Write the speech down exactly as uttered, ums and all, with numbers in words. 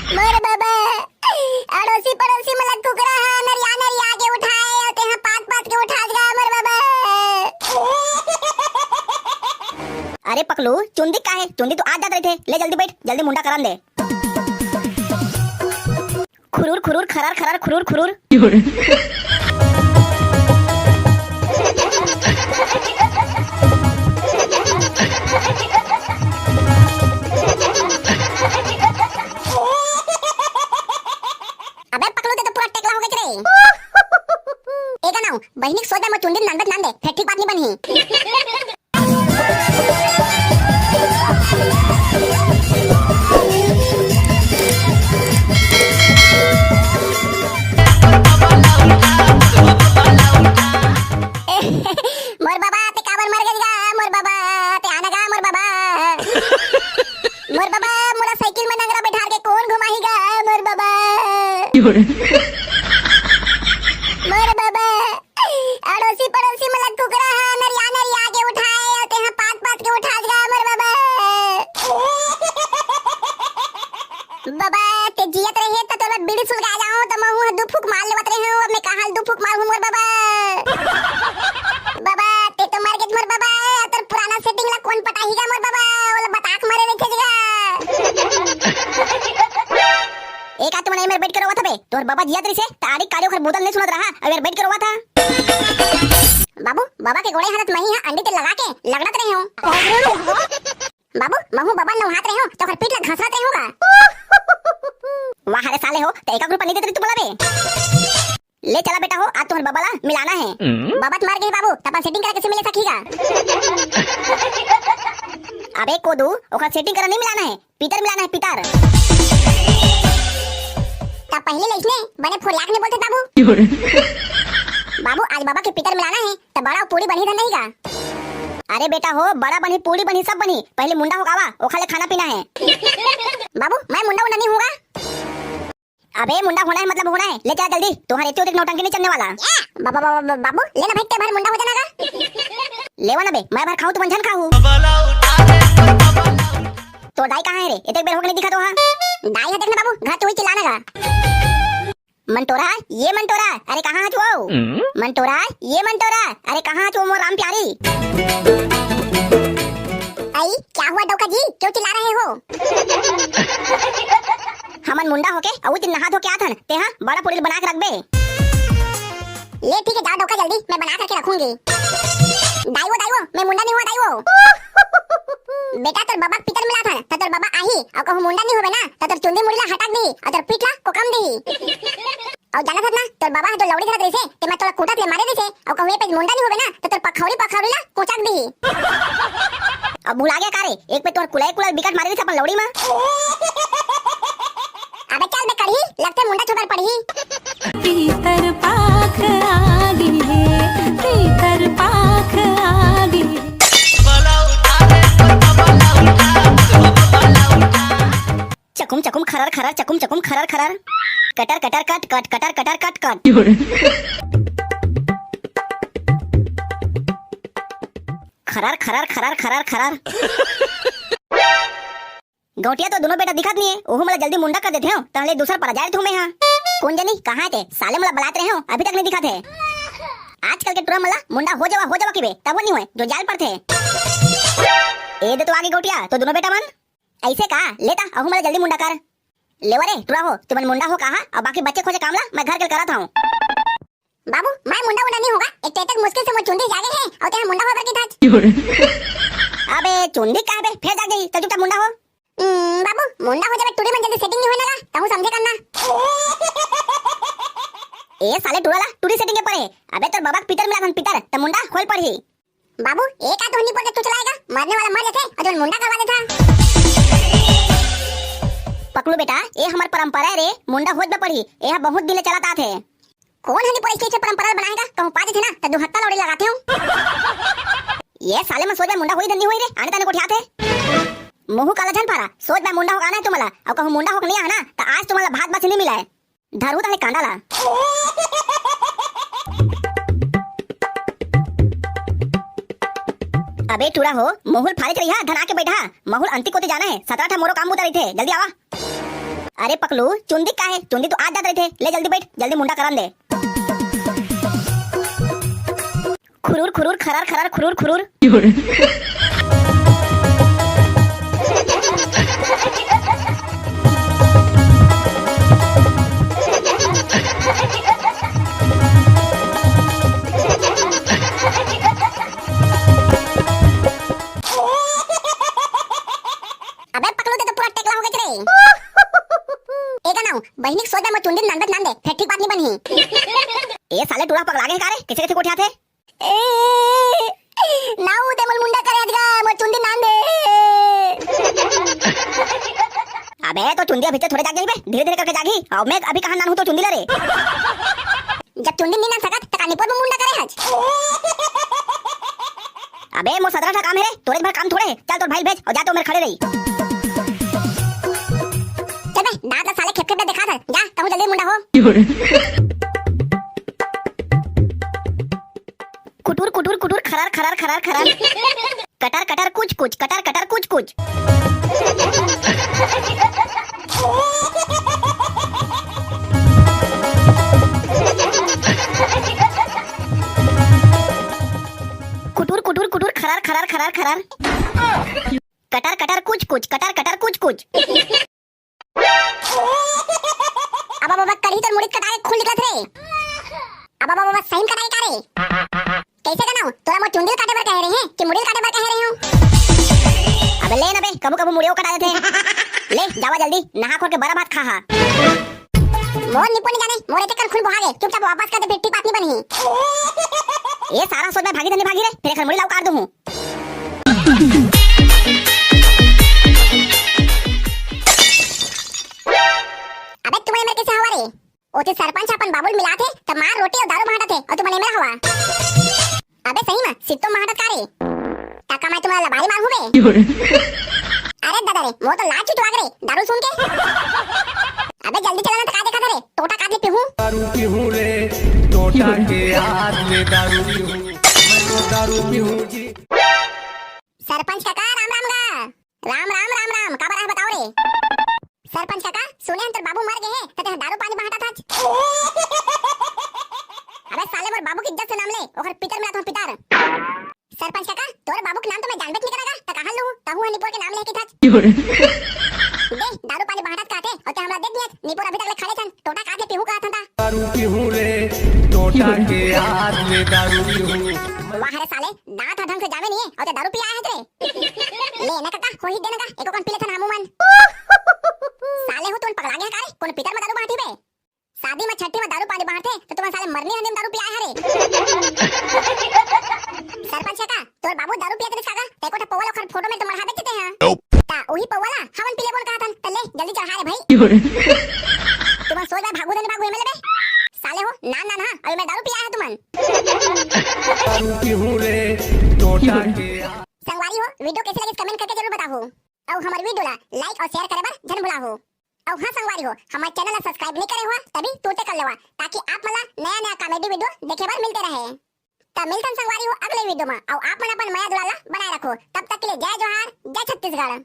मोर बाबा, अड़ोसी पड़ोसी मन ला कुकरा ह नरिया नरिया के उठाए, अउ तेहा पात पात के उठा गा मोर बाबा। अरे पकलू, चुंदी का हे? चुंदी तो आज जात रहिथे। ले जल्दी बैठ, जल्दी मुंडा करन दे। खुरूर खुरूर खरार खरार खुरूर खुरूर। अबे पकलू, ते तो पूरा टेकला हो गे रे। ए गा नाऊ, बहिनी के सोच म चुंदी नान बत नान दे, फेर ठीक बात नहीं बनही। मोर बाबा, ते काबर मर गे गा? मोर बाबा, ते आना गा, मोर बाबा। मोर बाबा, मोला साइकिल में नंगरा बैठार के कौन घुमाही गा? मोर बाबा। मोर बाबा, अड़ोसी पड़ोसी मन ला कुकरा ह नरिया नरिया के उठाए, अउ तेहा पात पात के उठा गा मोर बाबा। बाबा, ते जियत रहे त तोर बर बीड़ी सुलगा जाऊं, त महू ह दू फूक मार लेवत रहे हूं, अब मैं कहां दू फूक मार हूं मोर बाबा। बाबा, ते तो मर गे मोर बाबा, तोर पुराना सेटिंग ला कौन पटाही गा मोर बाबा, ओला बता के मरे रहिथे जी गा। एक आध महीना में बैठ के रोवत हबे, तोर बाबा जियत रहिसे, त आड़ी काड़ी ओखर बोतल नहीं सुनत रहा, अगर बैठ के रोवत हा। बाबू, बाबा के गोड़े हाथ मही हा अंडी ते लगा के लगड़त रहे हो। बाबू, महू बाबा नहात रहे हो, त ओखर पीठ ला घसरत रहे होगा। वाह रे साले हो, त एक रुपया नहीं देते तू बोला बे। ले चला बेटा हो, आज तुम्हारे बाबा ला मिलाना है। हम्म? बाबा तुम्हारे गए बाबू, त अपन सेटिंग करा कैसे मिले सकीगा? अबे कोदू, ओखर सेटिंग करा नहीं मिलाना है, पीतर मिलाना है, पीतर। त पहले लइसने बने फोरियाक ने बोलते बाबू। बाबू, आज बाबा के पीतर मिलाना है, त बड़ा पूड़ी बनी धन नहीं गा। अरे बेटा हो, बड़ा बनी, पूड़ी बनी, सब बनी, पहले मुंडा होगावा, ओखा ले खाना पीना है। बाबू, मैं मुंडा उंडा नहीं हूँगा। अबे मुंडा होना है मतलब होना है, ले चला जल्दी, तुम्हारे इतने उतने नौटंकी नहीं चलने वाला। बाबा, बाबा, बाबा, बाबू, ले ना भाई, ते भर मुंडा हो जाना गा। लेवा ना बे, मैं भर खाऊं, तुम झन खाऊ। तो दाई कहाँ है रे? इतने बेर हो के नहीं दिखा तो हाँ। दाई है, देख ना बाबू, घर तू ही चिल्लाना गा। मंटोरा, ये मंटोरा, अरे कहाँ है तू? हम्म? मंटोरा, ये मंटोरा, अरे कहाँ है तू, मोर राम प्यारी? आई, क्या हुआ डौका जी, क्यों चिल्ला रहे हो? हमन मुंडा होके अउ दिन नहा धो के आथन, तेहा बड़ा पुड़िल बना के रखबे। ले ठीक है, जाओ डौका जल्दी, मैं बना करके रखूंगी। दाईवो, दाईवो, मैं मुंडा नहीं हुआ दाईवो। बेटा तोर बाबा के पितर मिलाथन, त तोर बाबा आही, अउ कहूँ मुंडा नहीं होबे ना, त तोर चुंदी मुड़ी ला हटा के दिही, अउ तोर पीठ ला कोकम दिही। अउ जानत हस ना, तोर बाबा ह तो लौड़ी धरत रहिसे, ते मैं तोला कूटत ले मारे रहिसे, अउ कहूँ ए पे मुंडा नहीं होबे ना, त तोर पखौरी पखौरी ला कोचक दिही। अब भुला गया का रे? एक पे तोर कुलाई कुलाई बिकट मारे रहिसे अपन लौड़ी मा। अबे चल बे कढ़ी, लगथे मुंडा छोकर पड़ही। पीतर पाख आगे हे, पीतर पाख आगे हे। चकुम चकुम खरर खरर, चकुम चकुम खरर खरर। कटर कटर कट कट, कटर कटर कट कट। खरर खरर खरर खरर खरर। गौटिया तो दोनों बेटा दिखत नहीं है, ओहू मोला जल्दी मुंडा कर देते हो, तहले दूसर पर जाए तू मैं हाँ। कौन जनी कहाँ थे? साले मोला बलात रहे हो, अभी तक नहीं दिखत है। आजकल के टुरा मला मुंडा हो जावा, हो जावा किबे, तब वो नहीं होए, जो जाल पर थे। ए दे तो आगे गौटिया, तो दोनों बेटा मन। ऐसे का? लेता, अहू मला जल्दी मुंडा कर। लेवा रे, टुरा हो, तुमन मुंडा हो कहा, अब बाकी बच्चे खोजे काम ला, मैं घर के करत हूँ। बाबू, मैं मुंडा उंडा नहीं होगा, एक टेटक मुश्किल से मोर चुंदी जागे है, और तेरा मुंडा होकर की था। अबे, चुंदी का बे, फिर जाग गई, चल चुपचाप मुंडा हो। हम्म, बाबू, मुंडा हो जावे, टूरी मन जल्दी सेटिंग नहीं होने लगा, तहु समझे करना। ए साले टुरा ला, टूरी सेटिंग के परे। अबे, तोर बाबा के पितर मिला थन पितर, त मुंडा खोल पड़ही। बाबू, ए का तोहनी पर के चुचलाएगा? मरने वाला मर जाथे, अउ जोन मुंडा करवा देथा। पकलू बेटा, ए हमर परंपरा ए रे, मुंडा होत बा पड़ही, ए ह बहुत दिन ले चलत आत हे। कौन हनी पर इसके परंपरा बनाएगा? कहूं पा देथे ना, त दू हत्ता लौड़ी लगाथे हूं। ए साले मन सोच बा मुंडा होई धन्नी होई रे, आने ताने कोठियाथे। मुहू काला झन पारा, सोच बा मुंडा होक आना हे तुमला, अउ कहूं मुंडा होक नहीं आना, त आज तुमला भात बस नहीं मिला हे। धरू ताले कांदा ला। अबे टूरा हो, महुल फारिच रहिहा, धन आके बैठा। महुल अंतिक कोती जाना हे, सतरा ठा मोरो काम बुता रहिथे, जल्दी आवा। अरे पकलू, चुंदी का हे? चुंदी तो आज जात रहिथे। ले जल्दी बइठ, जल्दी मुंडा करन दे। खुरूर खुरूर खरार खरार खुरूर खुरूर। अबे पकलू, ते तो पूरा टेकला हो गे रे। ए गा नाऊ, बहिनी के सोच में मोर चुंदी ल नानबे त नान दे, फेर ठीक बात नहीं बनही। ए साले टूरा पगला गे का रे? कइसे कइसे गोठियाथे? ए, नाऊ ते मोर मुंडा करे आज गा, मोर चुंदी नान दे। अबे तो चुंदी अभी तो थोड़े जाग जाही बे, धीरे धीरे करके जागही। अउ मैं अभी कहाँ नानहूँ तो चुंदी ला रे। जब चुंदी नहीं नान सकत, त का निपोर में मुंडा करे हच? अबे, मोर सतरा ठा काम हे रे, तोरे भर काम थोड़े हे। चल, तोर भाई भेज अउ जा तो मेर खड़े रही। चल बे, दांत ला साले खेप खेप ले दिखा था, जा, कहूँ जल्दी मुंडा हो। कुटुर, कुटुर, कुटुर, खरार, खरार, खरार, खरार। कटार, कटार, कुच, कुच, कटार, कटार, कुच, कुच। कुटुर, कुटुर, कुटुर, खरार, खरार, खरार, खरार। कटार, कटार, कुच, कुच, कटार, कटार, कुच, कुच। अब, अब, अब, करही तोर मुड़ी कटाए खून निकलत रे। अब, अब, अब, सही में कटाए का रे? कइसे गा नाऊ? तोला मोर चुंदी ल काटे बर कहे रहे हैं कि मुड़ी ल काटे बर कहे रहे हो? अबे ले ना बे, कभू कभू मुड़ियो कटा देथे। ले, जावा जल्दी, नहा खोर के बरा भात खा हा। मोर निपो नहीं जाने, मोर एते कन खून बोहा गे, चुपचाप वापस कर दे, फेर ठीक बात नहीं बनही। ए सारा सोच में भागी धनी भागी रे, फेर एकर मुड़ी ला उखाड़ दूँ। अबे तुमन एमेर कइसे हवा रे? ओती सरपंच अपन बाबू ल मिलात हे, त मार रोटी अउ दारू बांटत हे, अउ तुमन एमेर हवा। अबे सही में, सित्तो मांटत का रे? त का मैं तुमन ला लबारी मारहूँ बे? अरे दादा रे, मोर तो लाज चुचवा गे रे, दारू सुन के। अबे जल्दी चला ना, त का देखत हस रे, टोटा काट ले पीहूँ। दारू पीहूँ रे, टोटा के याद में दारू पीहूँ, मैं तो दारू पीहूँ जी। सरपंच काका, राम राम गा। राम राम, राम राम, का बर आए बताओ रे? सरपंच काका, सुने हन तोर बाबू मर गे हे, त तें दारू पानी बांटत हच। अबे साले, मोर बाबू के इज्जत से नाम ले, ओकर पितर मिलात हूँ पितर। सरपंच काका, तोर बाबू के नाम तो मैं जानबे नहीं करंव गा, त कहाँ लूँ? तहूँ ह निपोर के नाम लेके थच। दे, दारू पानी बांटत काथे, अउ तें हमला दे दियस, निपोर अभी तक ले खड़े थन, टोटा काट ले पीहूँ कहत हन ता। दारू पीहूँ रे, टोटा के याद में दारू पीहूँ। वाह रे साले, दांत ह ढंग से जामे नहीं हे, अउ तें दारू पिया है रे। ले ना काका, होही दे ना का, एको कन पी लेथन हमू मन। साले हो, तुमन पगला गे का रे? कोनो पितर में दारू बांटही बे? शादी में छट्ठी में दारू पानी बांटथे, त तुमन साले मरनी हंडी में दारू पियाए हरे। सरपंच काका, तोर बाबू दारू पियत रहिस का गा? त एको ठा पौवा ल ओखर फोटो में तो मढ़ा बेचते हैं। त उही पौवा ला हमन पी लेबो कहत हन, त ले, जल्दी चढ़ा रे भाई। तुमन सोच भाई, भागू धनी भागू एमे ले बे। साले हो, नान नान हा, अभी मैं दारू पिया है तुमन। दारू पीहूँ रे, टोटा के। संगवारी हो, video कइसे लगिस comment करके जरूर बताहू। अउ हमर video ला like अउ share करे बर झन भुलाहू। अउ हाँ संगवारी हो, हमर channel ला subscribe नहीं करे हो, त अभी तुरते कर लेवा, ताकि आप मन ला नया नया comedy video देखे बर मिलते रहे। त मिलथन संगवारी हो अगले video मा, अउ आप मन अपन मया दुलार ला बनाए रखो। तब तक के लिए जय जोहार, जय छत्तीसगढ़।